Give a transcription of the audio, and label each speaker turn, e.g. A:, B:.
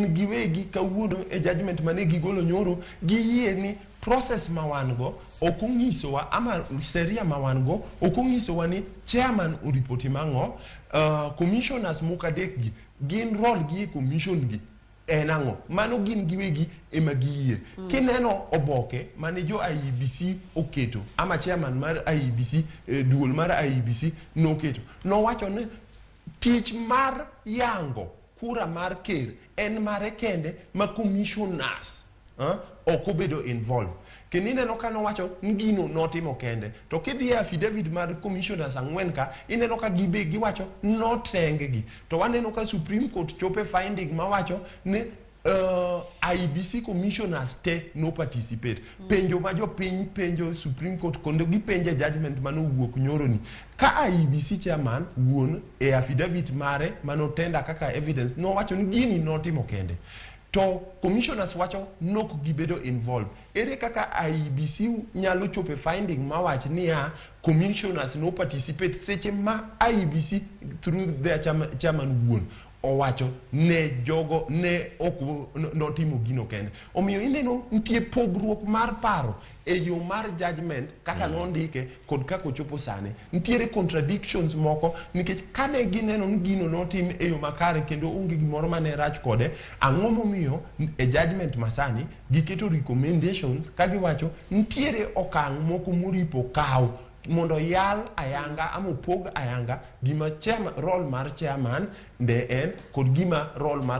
A: Giwegi kawuono e judgment mane gigolo nyoro, giyie ni process ma wan go ok onyisowa ama sheria ma wan go ok onyisowa ni chairman oripoti mang'o, commissioners moko adek gi gin role gi e commission gi en ang'o. Mano gin giwegi ema giyie. Kineno oboke mane jo IEBC oketo ama chairman mar IEBC, duol mar IEBC noketo, nowacho ni tich mar yango kura mar ker en mare kende ma commissioners ok obedo involved. Kendo ineno ka nowacho ni gino notimo kende. To kidhi e affidavit mar commissioners ang'wen ka, ineno ka gibe giwacho noteng gi. To waneno ka Supreme Court chopo e finding mawacho ni IEBC commissioners te no participate. Penjo ma jopiny penjo Supreme Court kendo gipenjo e judgment manowuok nyoro ni ka IEBC chairman wuon e affidavit mare manotenda kaka evidence nowacho ni gini notimo kende. To commissioners wacho nok gibedo involved. Ere kaka IEBC nyalo chopo e finding mawach niya commissioners no participate seche ma IEBC through their chairman wuon owacho ne jogo ne ok notimo gino kende? Omiyo ineno nitie pogruok mar paro e yo mar judgment kaka nondike kod kaka ochopo sani. Nitiere contradictions moko, nikech kane gineno ni gino notim e yo makare kendo onge gimoro mane rach kode, ang'o momiyo e judgment masani giketo recommendations ka giwacho nitiere okang' moko moripo kaw mondo yal ayanga ama opog ayanga gima chairman, role mar chairman nde en kod gima role mar